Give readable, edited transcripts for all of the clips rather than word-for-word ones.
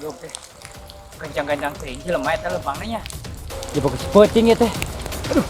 Goblok teh. Gancang-gancang teuing jelema eta lempangna nya. Ya bagus peuting ya teh. Aduh.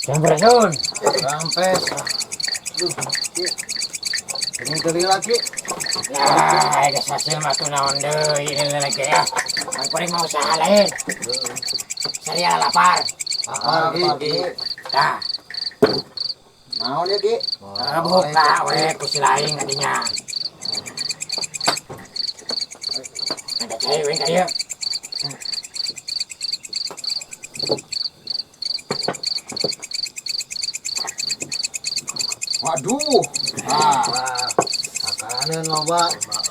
Sampurasun. Rampes. Duh, Ki. Ini tadi lagi. Lah, geus hasil mah tuh naon deui ini lagi ya. Kan kuring mau usaha lain. Saria lapar. Lapar, Ki. Tah, Naon ya, Ki? Buka we ku si lain kadinya. Ada cai we ka dieu. Waduh. Ah, makanan loba.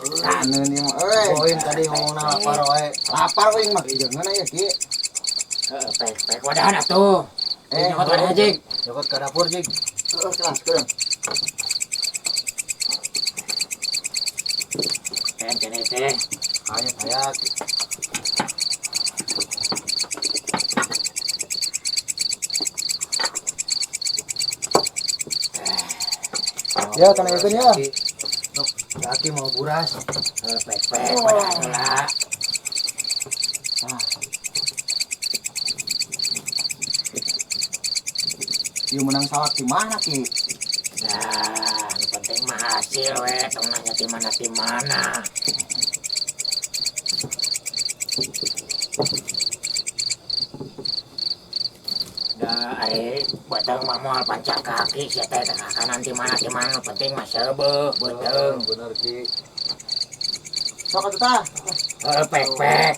Makanan ieu mah euy. Poin tadi ngomongna lapar wae. Lapar euy mah jangan aya, Ki. Heeh, pek pek wadahan atuh. Eh, Nyokot wadah jig. Nyokot ke dapur, Jig. Heeh, kelas kelas. Pen kene teh. Ayo saya. Ya, kana itu ya. Sok, kaki mau buras. Heeh, pek pek wadahan heula. Ah. Ieu menang salak di mana, Ki? Nah, nu penting mah hasil we, tong nanya di mana di mana. Da ari beuteung mah moal pancak kaki sia teh ka kanan di mana di mana, nu penting mah seubeuh beuteung. Bener, Ki. Sok atuh tah. Heeh, pek pek.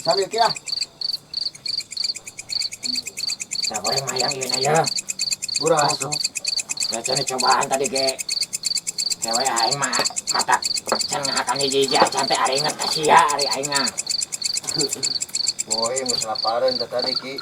Sambil Ki ah. Tah goreng mah yang ieu na ye. Buras. Ya cenah cobaan tadi ge. Kewe aing mah mata can ngahakan hiji-hiji acan teh ari inget ka sia ari aing mah. Boy, geus lapareun teh tadi, Ki.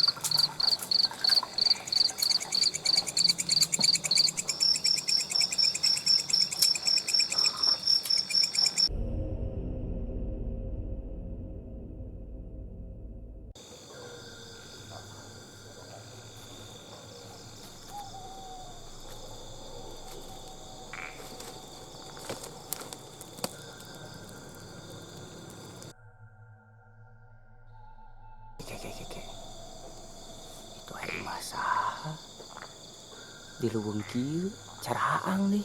Itu hari masa di leuweung kieu caraang deh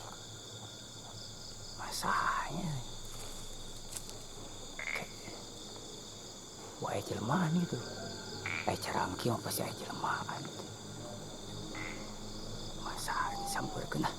masanya. Wah, aya jelema gitu. Aya caraang kieu mah pasti aya jelema gitu. Masanya sampeurkeun ah.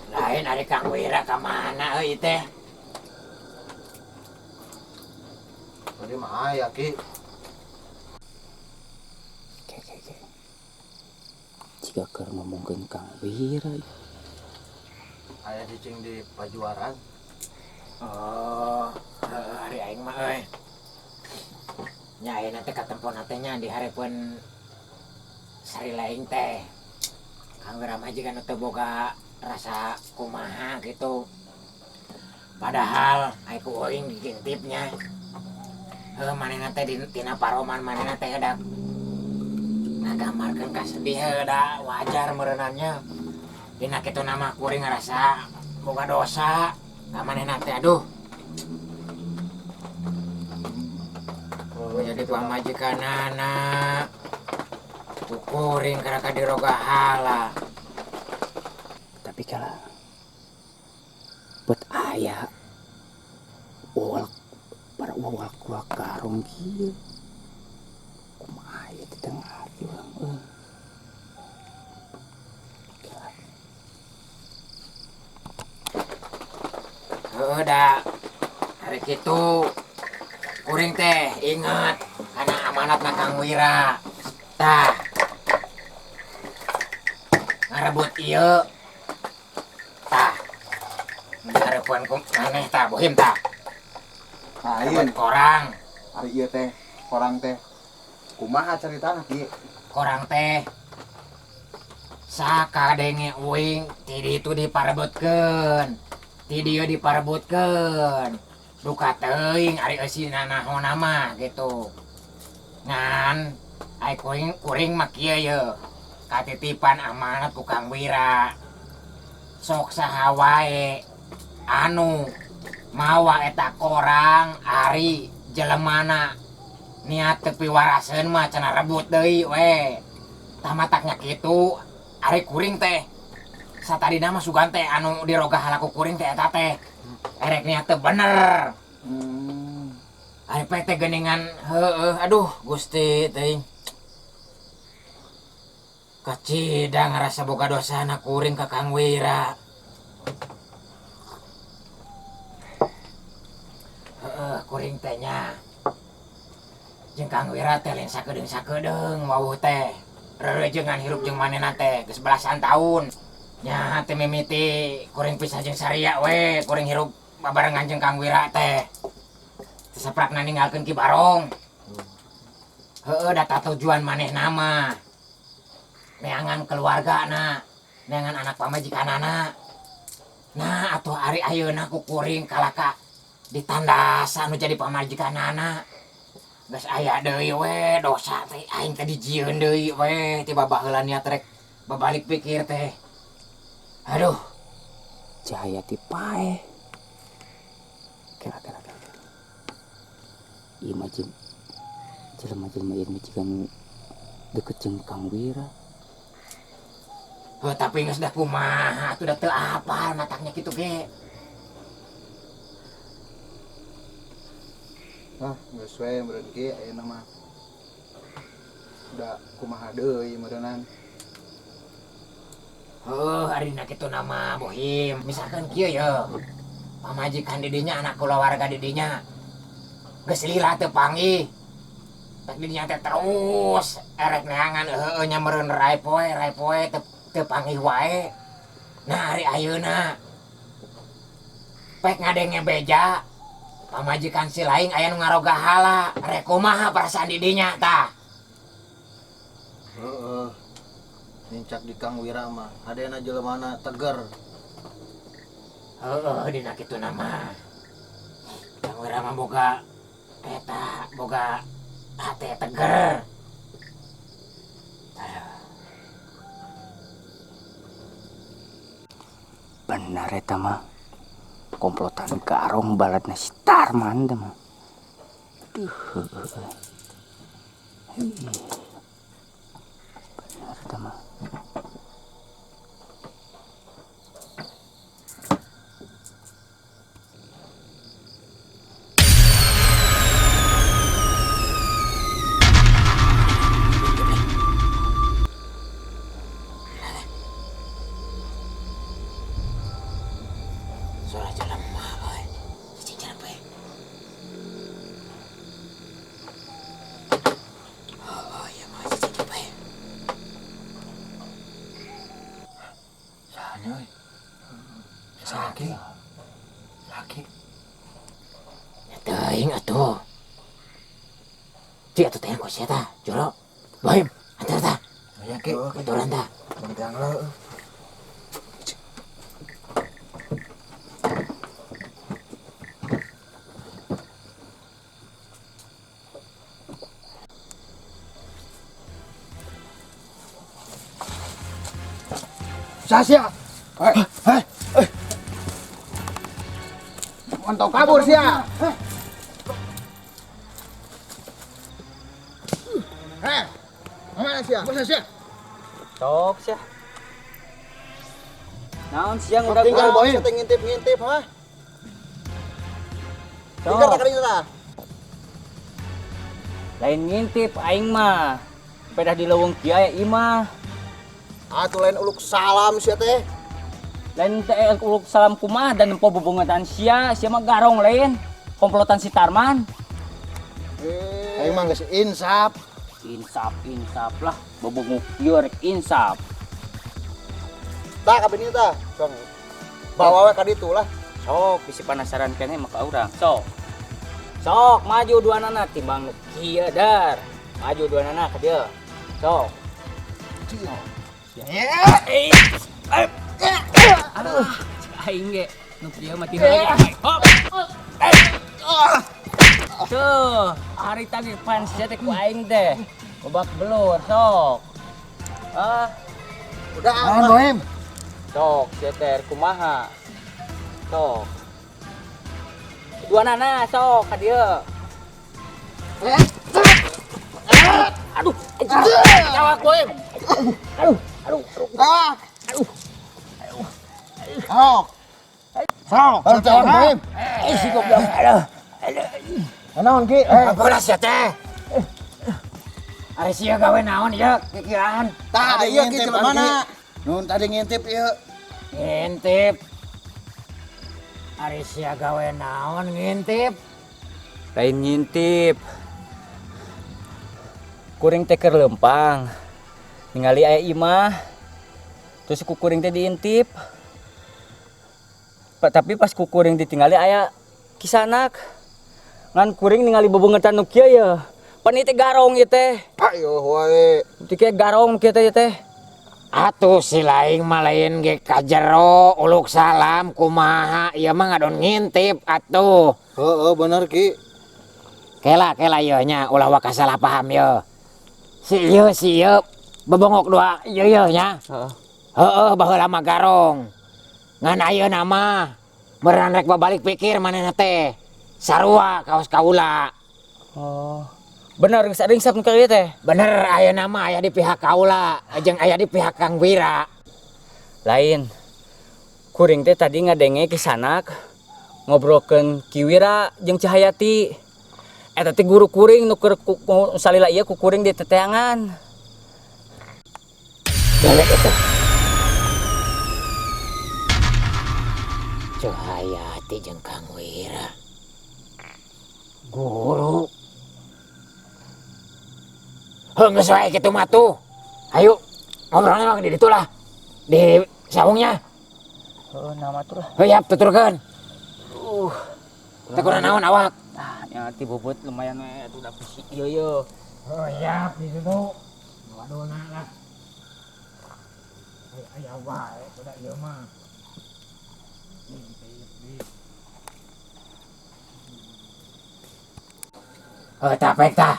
Lain ari Kang Wira ka mana euy teh? Tadi mah aya, Ki. Ke ke ke. Jika keur ngomongkeun Kang Wira. Aya cicing di pajuaran. Oh, heuh ari aing mah euy. Nya ayeuna teh katempona teh nya di hareupeun Sari Laing teh. Kang Wira mah jiga nu teu boga rasa kumaha gitu. Padahal ai ku euing digintipnya. Heuh manehna teh tina paroman manehna teh da Ngagambarkeun kasedih da wajar meureunannya. Dina kitu nama kuring ngarasa boga dosa ka manehna teh aduh. Oh, jadi pamajikanana ku kuring karaka diroga hala. Tapi kalau buat ayah wawal para wawal kuah karong kieu kumaha ieu teh teu ngarti urang euy. Heueuh da hari kitu kuring teh inget kana amanatna Kang Wira. Tah ngarebut ieu tah ngareupkeun ku maneh tah bohim tah. Lain. Ngarebut korang. Ari ieu teh korang teh kumaha caritana Ki? Korang teh sakadenge uing ti ditu diparebutkeun. Ti dieu diparebutkeun. Duka teuing ari eusina nahona mah gitu. Ngan ai kuring mah kieu ye. Katitipan amanat ku Kang Wira. Sok saha wae anu mawa eta korang ari jelemana niat teu piwaraseun mah cenah rebut deui we. Tah mataknya kitu ari kuring teh satadina mah sugan teh anu diroga halaku kuring teh eta teh erek niat teu bener. Ari PT geuningan heueuh aduh Gusti teuing. Kacida ngarasa boga dosana kuring ka Kang Wira. Heeh kuring teh nya. Jeung Kang Wira teh lain sakedeung-sakedeung wawuh teh. Rereujeungan hirup jeung manehna teh geus belasan tahun. Nya teh mimiti kuring pisah jeung Saria we, kuring hirup babarengan jeung Kang Wira teh. Teu saprakna ninggalkeun Ki Barong. Heeh data tujuan manehna mah. Neangan keluargana, neangan anak pamajikanana. Nah atuh ari ayeuna ku kuring kalaka ditandasan nu jadi pamajikanana. Geus aya deui we dosa teh aing teh dijieun deui we ti babaheula niat rek babalik pikir teh. Aduh. Cahaya ti paeh. Kira kira kira. Ieu mah jeung jelema-jelema ieu mah jiga nu deket jeung Kang Wira. Heuh, tapi geus dah kumaha atuh da teu apal mataknya kitu ge. Hah, geus we meureun ki ayeuna mah. Da kumaha deui meureunnan. Heuh, ari dina kitu nama bohim. Misalkan kieu ye. Pamajikan didinya anak kulawarga didinya. Geus lila teu panggih. Tek didinya teh terus erek neangan heueuh nya meureun rae poe, rae poe teu panggih wae. Nah, ari ayeuna pek ngadenge beja pamajikan si laing aya nu ngaroga hala, rek kumaha perasaan didinya tah. Heeh. Nincak di Kang Wira mah, hadena jelemana teger. Heeh, dina kitu nama. Kang Wira mah boga eta, boga hate teger. Benar eta mah. Komplotan garong baladna si Tarman teh mah. Aduh. Benar eta mah. Suara jelema euy. Cicing jalan poe. Oh, iya mah cicing jalan poe. Saha euy? Laki. Laki. Ya teuing atuh. Cik atuh teh ku sia tah, jolo. Bohim, antar tah. Aya ki. Baturan tah. Bang tiang leuh. Sia. Hei, hei. Mantau kabur sia. Hei. Mana sia? Mana sia? Sok sia. Naon sia ngudag Tinggal boy, ngintip-ngintip ha. Tinggal tak kali tah. Lain ngintip aing mah. Pedah di leuweung kieu aya imah. Atuh lain uluk salam sia teh. Lain teh uluk salam kumaha dan nempo bebongetan sia, sia mah garong lain. Komplotan si Tarman. Aing mah geus insaf. Insaf, insaf lah. Bebongok kieu rek insaf. Tah kabeh dieu tah. Sok. Bawa we ka ditu lah. Sok bisi penasaran keneh mah ka urang. Sok. Sok maju dua nana timbang nu kieu dar. Maju dua nana ka dieu. Sok. Aduh, aing ge nu kieu mah ti heula. Hop. Tuh, hari tadi pan sia teh ku aing teh. Babak belur sok. Ah, udah Naon Bohim? Sok sia teh kumaha? Sok. Dua nana sok ka dieu. Aduh, Jawab Bohim. Aduh, aduh, aduh. Ah. Aduh. Sok. Sok, jawab Bohim. Eh, si goblok. Aduh. Naon Ki? Bolas ya teh. Ari sia gawe naon ieu kikiraan? Tah, ieu ki jelema mana? Nun tadi ngintip ieu. Ngintip. Ari sia gawe naon ngintip? Lain ngintip. Kuring teh keur leumpang. Ningali aya imah. Terus ku kuring teh diintip. Tapi pas ku kuring ditinggali aya kisanak. Ngan kuring ningali bebongetan nu kieu ye. Pan ieu teh garong ieu teh. Ayo wae. Teu kieu garong kieu teh ieu teh. Atuh si laing mah lain ge ka jero uluk salam kumaha ieu mah ngadon ngintip atuh. Heeh bener Ki. Kela kela ieu nya ulah waka salah paham ieu. Si ieu bebongok dua ieu ieu nya. Heeh. Heeh baheula mah garong. Ngan ayeuna mah meureun rek babalik pikir manehna teh. Sarua kaos kaula. Oh. Bener geus ada insaf nu ka ieu teh. Bener ayeuna mah aya di pihak kaula jeung aya di pihak Kang Wira. Lain. Kuring teh tadi ngadenge kisanak ngobrolkeun Ki Wira jeung Cahayati. Eta teh guru kuring nu keur salila ieu ku kuring di teteangan. Balik itu. Cahayati jeung Kang Wira. Guru. Heuh geus wae kitu mah tuh. Ayo ngobrolnya mah di ditu lah. Di saungnya. Heuh nama tuh lah. Heuh yap tuturkeun. Teh kurang naon awak? Ah, nya ti bobot lumayan we atuh da bisi ieu ye. Heuh yap di situ. Wadona lah. Aya wae budak ieu mah. Heuh tah pek tah.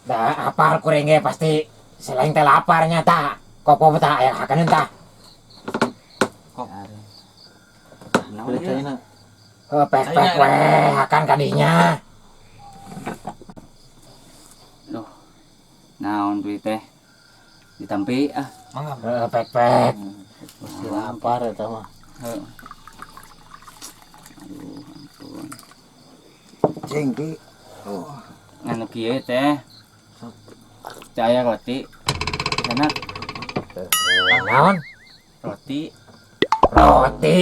Da apal kuring ge pasti selain teh laparnya tah. Kopo tah aya hakaneun tah. Kok. Naon ieu? Heuh pek-pek we hakan kadinya. Duh. Naon duit teh? Ditampi ah. Mangga. Heuh pek-pek. Pasti lapar eta mah. Heuh. Aduh, ampun. Cing Ki. Nganu kieu teh. Teh aya roti. Sana Naon? Roti. Roti.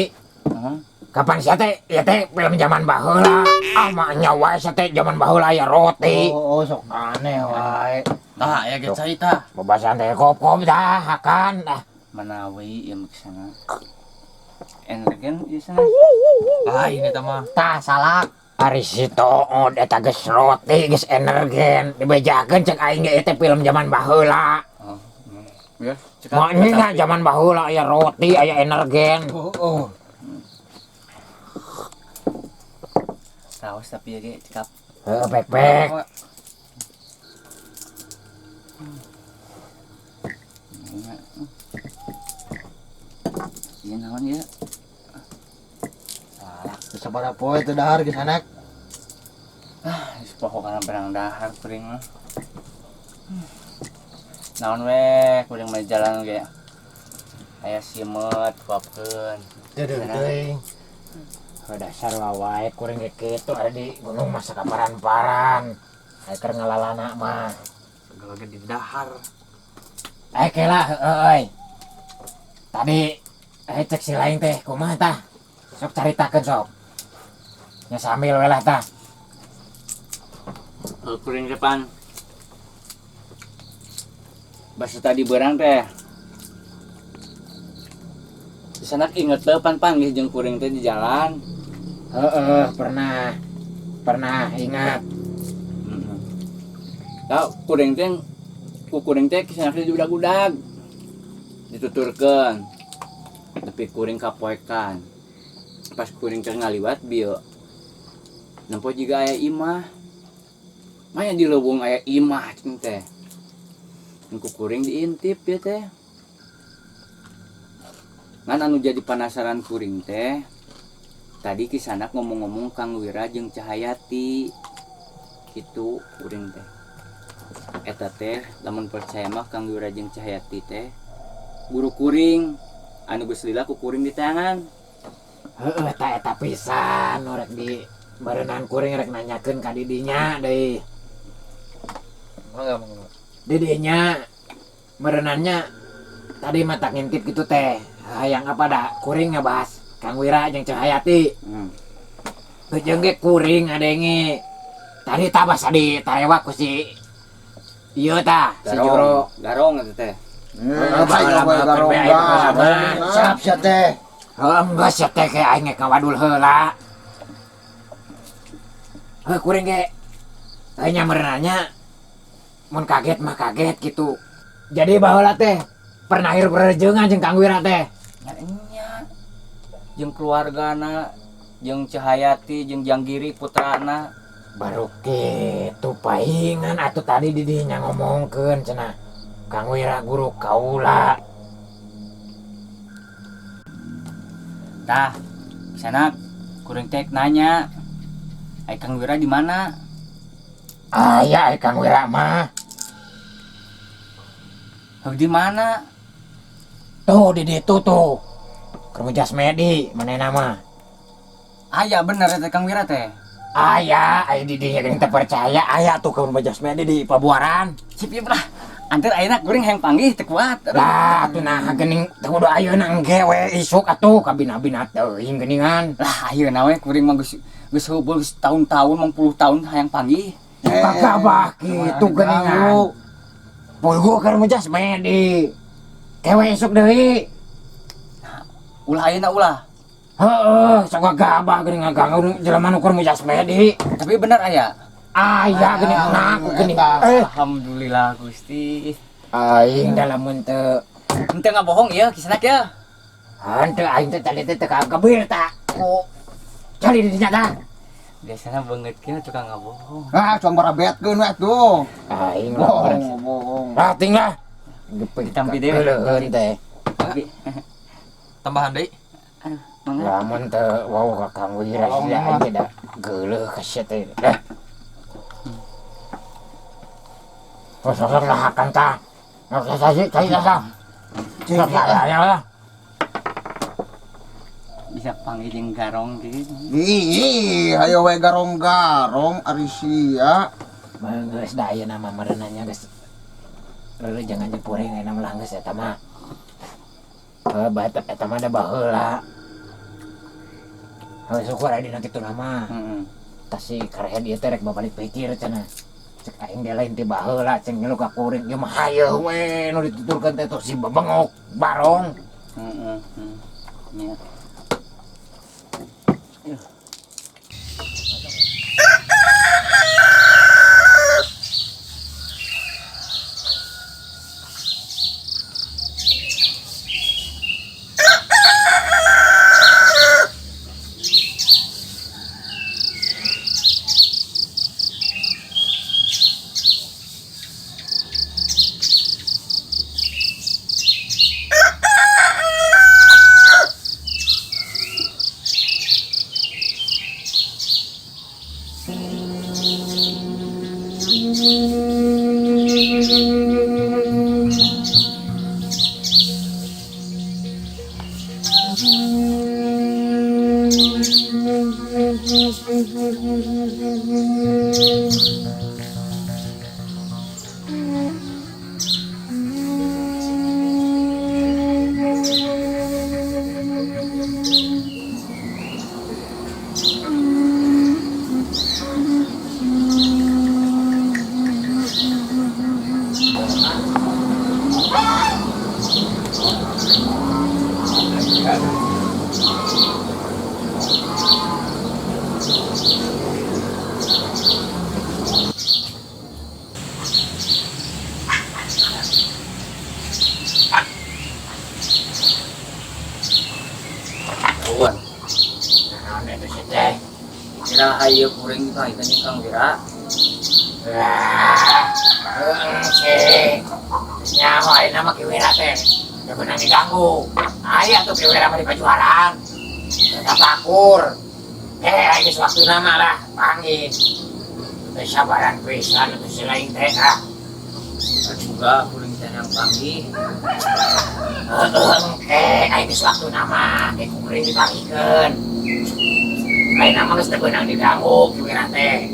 Heeh. Kapan sia teh? Ieu teh film zaman baheula. Ah mah nya wae sia teh zaman baheula aya roti. Oh, sok aneh wae. Tah aya ge cai tah. Bebasan teh kop-kop dah hakan dah. Manawi ieu mah sana. Energen ieu sana. Ah ini tah mah. Tah salak. Ari si tood eta geus roti geus energen dibejakeun cek aing ge teh film zaman baheula. Oh. Ya, Mah nya zaman baheula aya roti aya energen. Oh, oh. Raos tapi ya ge cekap. Heuh pek-pek. Ieu naon ieu? Salah, sabaraha poe teu dahar geus anak. Ah, geus poho kana berang dahar kuring mah. Naon we kuring mah jalan ge. Aya simeut kuapkeun. Deudeuh teuing. Dasar wawae kuring ge kitu ada di gunung masa kaparan-paran. Aya keur ngalalana mah. Segala ge di dahar. Eh kela heueuh euy. Tadi cek si lain teh kumaha tah? Sok caritakeun sok. Nya sambil we lah tah. Kuring depan. Basa tadi berang teh. Sanak inget teu pan-pan geus jeung kuring teh di jalan. Heeh, pernah. Pernah ingat. Heeh. Tah kuring teh ku kuring teh kisanak teh diudag-udag. Dituturkeun. Tapi kuring kapoekan. Pas kuring teh ngaliwat bieu. Nempo jiga aya imah. Maya di leuweung aya imah cing teh. Ku kuring diintip ya teh. Ngan anu jadi penasaran kuring teh. Tadi kisanak ngomong-ngomong Kang Wira jeung Cahayati. Kitu kuring teh. Eta teh lamun percaya mah Kang Wira jeung Cahayati teh guru kuring anu geus lila ku kuring di tangan. Heeh, ta eta pisan nu rek di barenan kuring rek nanyakeun ka didinya deui. Mangga, mangga. Didinya merenannya tadi mah tak ngintip gitu teh. Hayang apa dah kuring ngebahas Kang Wira jeung Cahayati. Jeung ge kuring ngadenge. Tadi tah basa di tarewak ku si ieu tah, si Juro. Garong eta teh. Heeh, baheula mah garong, keur aing garong. mah. Siap sia teh. Heuh, geus sia teh ke aing ngawadul heula. Heuh, kuring ge heuh nya merenannya mun kaget mah kaget gitu. Jadi baheula teh pernah hirup rerejeungan jeung Kang Wira teh. Nya nya. Jeung keluargana, jeung Cahayati, jeung Janggiri putrana. Baru kitu paingan atuh tadi di dinya ngomongkeun cenah. Kang Wira guru kaula. Tah, sanak kuring teh nanya. Ai Kang Wira di mana? Aya ai Kang Wira mah. Heuh di mana? Tuh di ditu tuh. Keur Jasmedi manehna mah. Aya bener eta Kang Wira teh. Aya, aya di dinya geuning teu percaya aya tuh keur Jasmedi di Pabuaran. Sip ieu lah. Anteur ayeuna kuring hayang panggih teu kuat. Lah atuh nah geuning teu kudu ayeuna engke we isuk atuh kabina-bina teuing geuningan. Lah ayeuna we kuring mah geus geus heubeul geus tahun-tahun mong puluh tahun hayang panggih. Kagak kitu geuningan. Pulgu keur Jasmedi. Kewe isuk deui. Ulah ayeuna ulah. Heeh, sok gagabah geuning ngaganggu jelema nu keur Jasmedi. Tapi bener aya. Aya geuning ngaku geuning. Alhamdulillah Gusti. Aing da lamun teu Henteu ngabohong ieu kisanak ya. Henteu aing teh tadi teh teu kagabir ta. Ku cari di dinya tah. Biasana beungeut kieu tukang ngabohong. Ah, cuang barabetkeun we atuh. Aing Bohong, bohong. lah ting lah. Ditampi deui. Keuleun teh. Tambahan deui. Aduh, mangga. Lamun teu wau ka Kang Wira sia aing teh da geuleuh ka sia teh. Dah. Oh, sosok lah akan tah. Nggak usah cari, cari lah. Cari ya lah. Bisa panggil jeung garong gitu. Ih, hayo we garong-garong ari sia. Geus da ayeuna mah merenanya geus. Leuleuh jangan jeung kuring ayeuna mah geus eta mah. Heuh, bae eta mah da baheula. Heuh, syukur aya dina kitu mah. Heeh. Tas si karehed ieu teh rek babalik pikir cenah. Cek aing ge lain ti baheula ceng ngeluh ka kuring ieu mah hayeuh we nu dituturkeun teh tos si bebengok barong. Heeh, heeh. Nya. Kawan, Naon itu sih teh? Kira hayu kuring ka ieu Kang Wira. Wah, heeh sih. Nyaho ayeuna mah Ki Wira teh. Teu beunang diganggu. Aya tuh Ki Wira mah di pajuaraan. Tetap akur. Eh, aya geus waktuna mah lah, panggih. Teu sabaran pisan atuh si lain teh ah. Juga kuring teh yang panggih. Heeh, eh, aya geus waktuna mah ke kuring dipanggihkeun. Ayeuna mah geus teu beunang diganggu Ki Wira teh.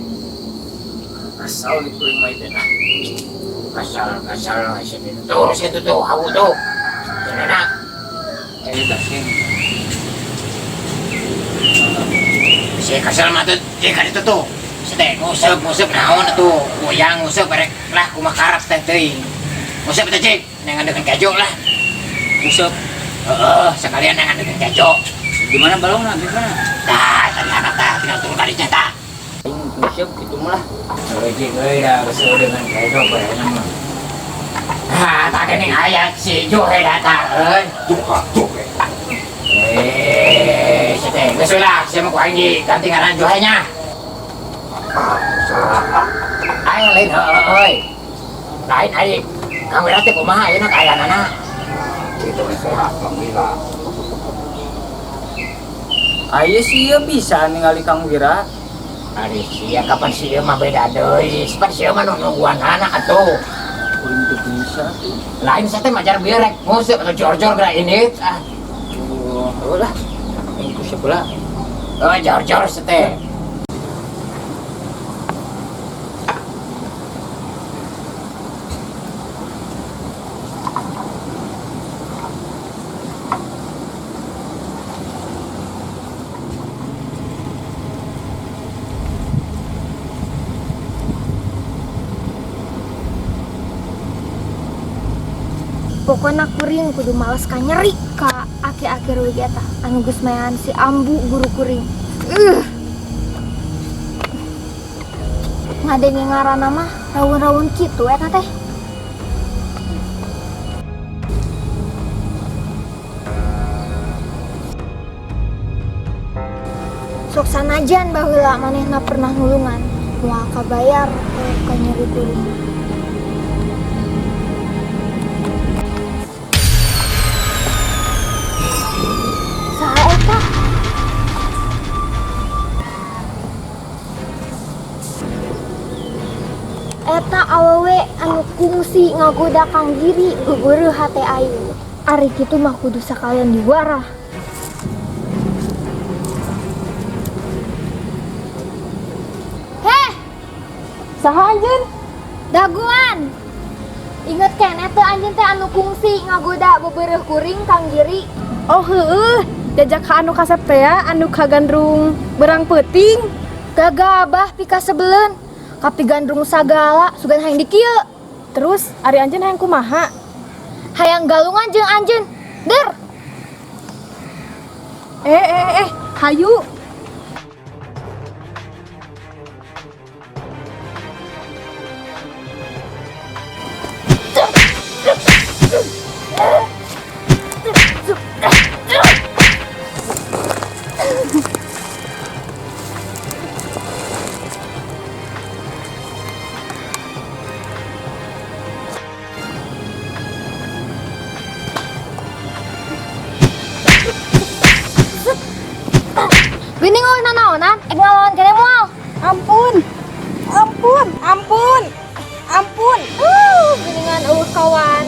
Kesal di kuring mah teh. Kesel, kesel, si terus itu tuh, hawu tuh. Cenah. Eh, dasing. Si kesel mah tuh, jika itu tuh. Si teh nguseup, nguseup naon atuh. Goyang nguseup barek lah kumaha karep teh teuing. Nguseup teh cik, nengan dengan kejo lah. Nguseup. Heeh, sekalian nengan dengan kejo. Gimana balongna? Gimana? Tah, tadi anak tah, tinggal turun kali tah. Aing nguseup kitu mah lah. Heuh cik euy da kesel dengan kejo bareng mah. Ah, tak geuning aya si Juhe datang euy. Tuh, tuh. Eh, si teh geus we lah, sia mah ku aing diganti ngaran Juhe nya. Aing lain heueuh euy. Lain aing. Kang Wira teh kumaha ayeuna kaayaanana? Itu sehat Kang Wira. Aya sih ya bisa ningali Kang Wira. Ari sia kapan sia mah beda deui. Pan sia mah nu nungguan anak atuh. Kuring teu bisa tuh. Lain saya teh majar bieu rek nguseup atau jor-jor geura ini. Ah, Oh, heuh lah. Aing nguseup lah. oh jor-jor teh. Pokoknya kuring kudu males ka nyeri ka aki-aki rugi eta anu geus maehan si ambu guru kuring. Ngadenge ngaranna mah rawun-rawun kitu eta teh. Sok sanajan baheula manehna pernah nulungan, moal kabayar ka nyeri kuring. Saha eta? Eta awewe anu kungsi ngagoda Kang Giri geugeureun hate aing. Ari kitu mah kudu sakalian diwarah. Heh! Saha anjeun? Daguan. Inget keneh teu anjeun teh anu kungsi ngagoda beubeureuh kuring Kang Giri. Oh heueuh, jajak ka anu kasep teh ya, anu kagandrung berang peuting. Gagabah pikasebeleun. Kapi gandrung sagala sugan hayang dikieu. Terus ari anjeun hayang kumaha? Hayang galungan jeung anjeun. Der. Hayu. Geuning eueuh nanaonan, ek ngalawan keneh moal. Ampun. Ampun, ampun. Ampun. Geuningan eueuh kawan.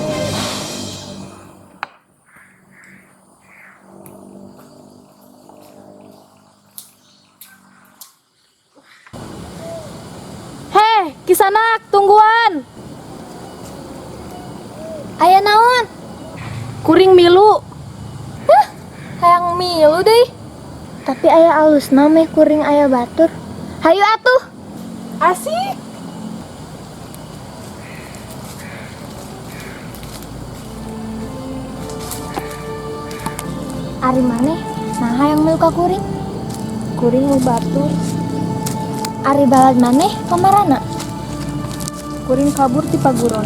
Heh, Kisanak, tungguan. Aya naon? Kuring milu. Huh, hayang milu deui. Tapi aya alusna meh kuring aya batur. Hayu atuh. Asik. Ari maneh nah hayang milu ka kuring? Kuring mau batur. Ari balad maneh kamarana? Kuring kabur ti paguron.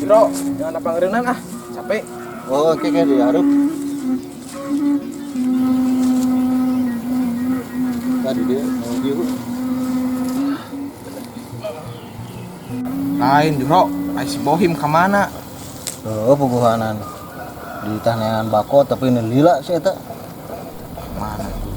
Bro, jangan apa ngeureunnan ah, capek. Oh, oke oke diharap. Tadi dia mau dieu. Lain, Jro, ai si Bohim ka mana? Oh, puguhanan. Di tanean bako tapi ini lila sih eta. Mana tuh?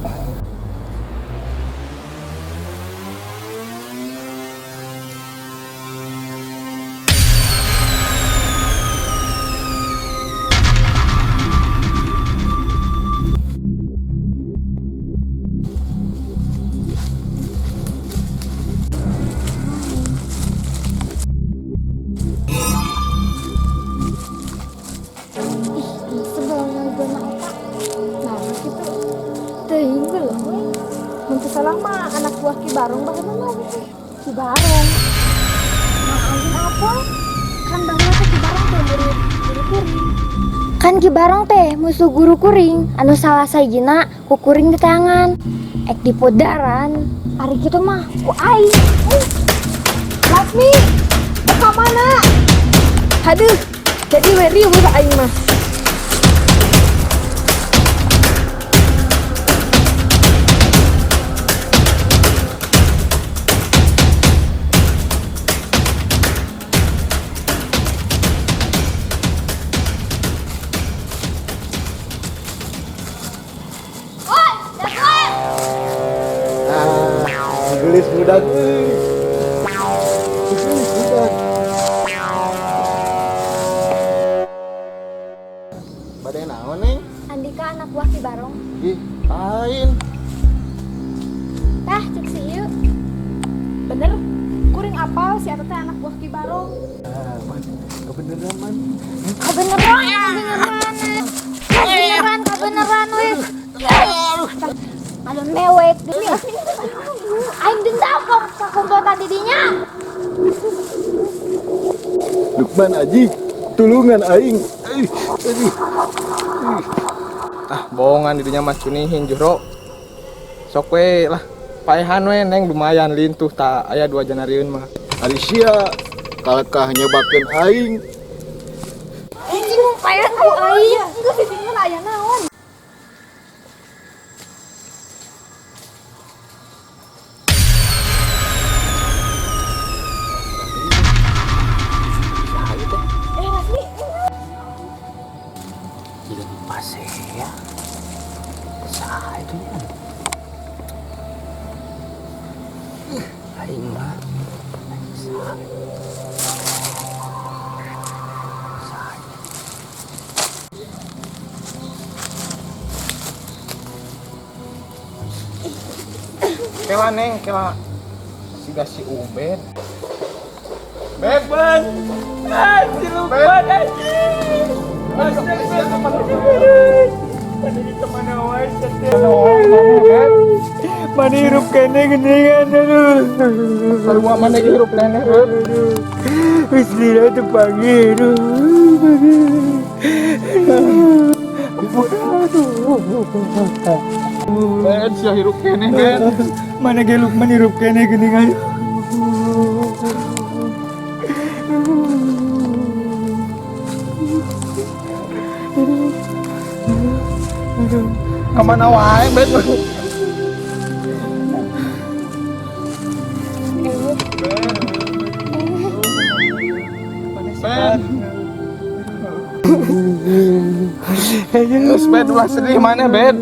Ih, sebelum gue na eta. Nah, gitu. Teuing geuleuh we. Mun teu salah mah anak buah Ki Barong baheula mah gitu. Ki Barong. Nah, anjing apa? Kan baheula teh Ki Barong teh murid guru kuring. Kan Ki Barong teh musuh guru kuring anu salah sajina ku kuring di tangan. Ek dipodaran. Ari kitu mah ku aing. Lasmi, mau ka mana? Haduh, jadi we riweuh aing mah. Woi, dagoan. Ah, gelis budak euy. Gelis budak. Bade naon, Neng? Andika anak buah Ki Barong. Ih, lain. Tah, cek si ieu. Bener, kuring apal si eta teh anak buah Ki Barong. Kebeneran man. Kabeneran, kabeneran. Kabeneran, kabeneran we. Aduh mewek deh. Aing dendam kok ka komplotan didinya. Lukman aji, tulungan aing. Aduh, aduh. Ah, bohongan didinya mah cunihin, Jro. Sok we lah. Paehan we neng lumayan lintuh tak aya 2 janarieun mah. Ari sia kalekah nyebakeun aing. Anjing mau paehan ku aing. Enggak sih, tinggal aya naon. Eh, Lasmi, Jiga nu pasea. Saha itu nya? Aing mah. Saha? Saha? Kela neng, kela siga si Ubed. Beb, Bang. Ah, si Lukman anjing. Mana wae Mana hirup keneh geuningan aduh. Sarua mana ge hirup keneh, Beb. Geus lila teu panggil aduh. Aduh. Ben, sia hirup keneh, Ben. Mana ge Lukman hirup keneh geuningan. Kemana wae, Ben? Ben. Geus, Bed, ulah sedih mana, Bed.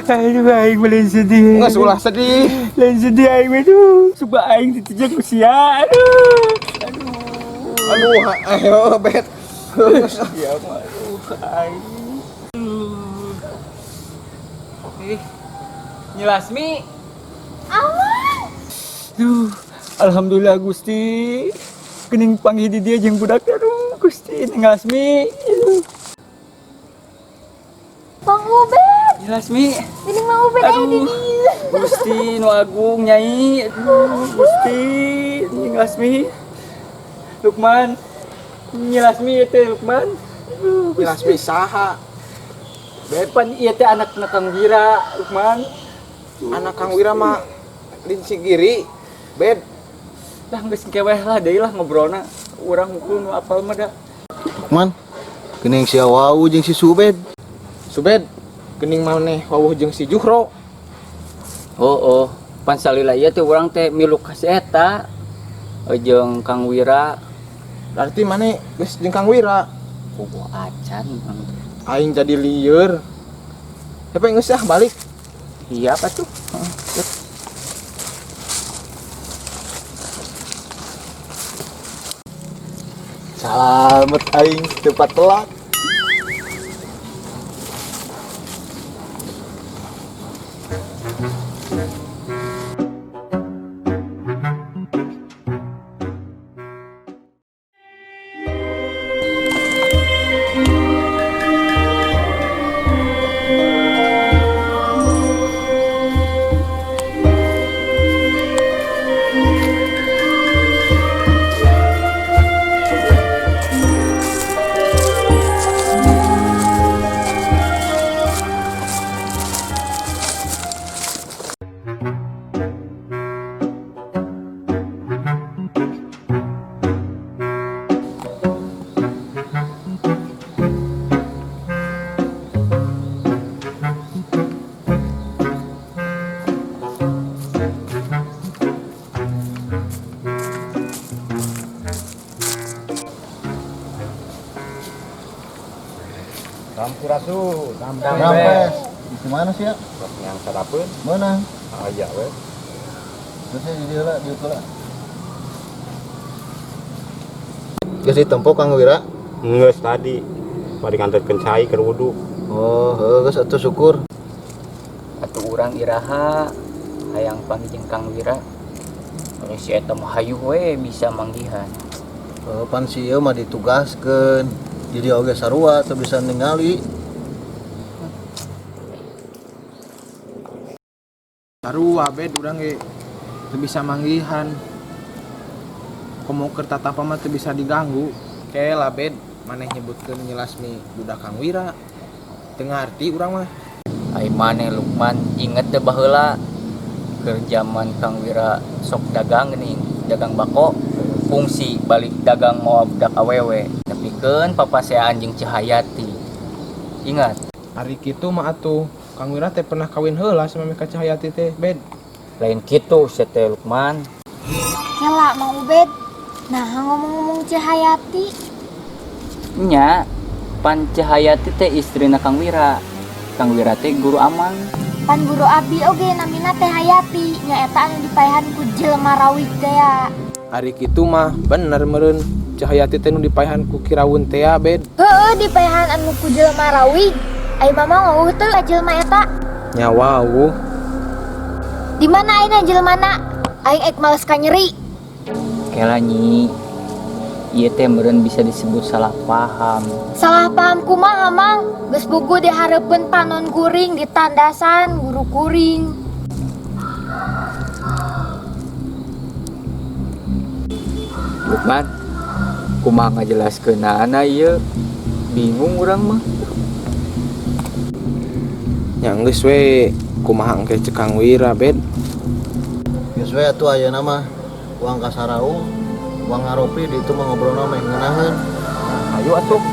Aduh, aing mah lain sedih. Geus ulah sedih. Lain sedih aing mah tuh. Sumpah aing ditijak ku sia. Aduh. Aduh, ayo, Bed. Ya mah aduh aing. Ih. Nyi Lasmi. Aman. Duh, alhamdulillah Gusti. Geuning panggih di dieu jeung budak, aduh Gusti Neng Lasmi. Aduh. Mang Ubed. Nyi Lasmi. Geuning Mang Ubed aya di Aduh. dieu. Gusti nu agung Nyai. Aduh, Gusti Nyi Lasmi. Lukman. Nyi Lasmi ieu teh Lukman. Aduh, Nyi Lasmi saha? Bed, pan ieu teh anakna Kang Wira, Lukman. Anak Kang Wira mah lain si Giri, Bed. Lah geus keweh lah deui lah ngobrolna. Urang hukum nu apal mah da. Lukman, geuning sia wawuh jeung si Subed. Subed, geuning maneh wawuh jeung si Juhro. Oh, pan salila ieu teh urang teh milu ka si eta jeung Kang Wira. Berarti maneh geus jeung Kang Wira. Bobo acan urang teh. Aing jadi lieur. Tapi geus ah balik. Iya apa tuh? Heeh. Salamet aing tempat telak. Sampurasun. Rampes. Di mana sih ya? Yang sarapeun. Mana? Aya we. Terus di dieu lah, dieu lah. Geus ditempo Kang Wira. Geus tadi bari nganterkeun cai keur wudu. Oh, heuh geus atuh syukur. Atuh urang iraha hayang panggih jeung Kang Wira. Kalau si eta mah hayu we bisa manggihan. Oh, pan si ieu mah ditugaskeun. Jadi oge sarua teu bisa ningali. Sarua, Bed, urang ge teu bisa manggihan. Komo keur tatapa mah teu bisa diganggu. Kela, Bed, maneh nyebutkeun Nyi Lasmi budak Kang Wira. Teu ngarti urang mah. Ai maneh Lukman inget teu baheula keur jaman Kang Wira sok dagang geuning, dagang bako, fungsi balik dagang mawa budak awewe. Nepikeun papaseaan jeung Cahayati. Ingat. Ari kitu mah atuh Kang Wira teh pernah kawin heula sama ka Cahayati teh, Bed. Lain kitu sia teh Lukman. Kela Mang Ubed. Nah, ngomong-ngomong Cahayati. Nya, pan Cahayati teh istrina Kang Wira. Kang Wira teh guru Amang. Pan guru abi oge namina teh Hayati, nyaeta anu dipaehan ku jelema rawig teh ya. Ari kitu mah bener meureun Cahayati teh nu dipaehan ku Kirawun teh ya, Bed. Heueuh, dipaehan anu ku jelema rawig. Ai mama ngeueuh teu ka jelema eta? Nya wawuh. Di mana ayeuna jelemana? Aing ek males ka nyeri. Kela Nyi. Ieu teh meureun bisa disebut salah paham. Salah paham kumaha, Mang? Geus bugu di hareupeun panon kuring di tandasan guru kuring. Lukman, kumaha ngajelaskeunana ieu? Bingung urang mah. Nya geus we, kumaha engke ceuk Kang Wira, Bed. Geus we atuh ayeuna mah uang ka Saraung, uang ngaropi di itu mah ngobrolna mah ngeunaheun. Ayo atuh.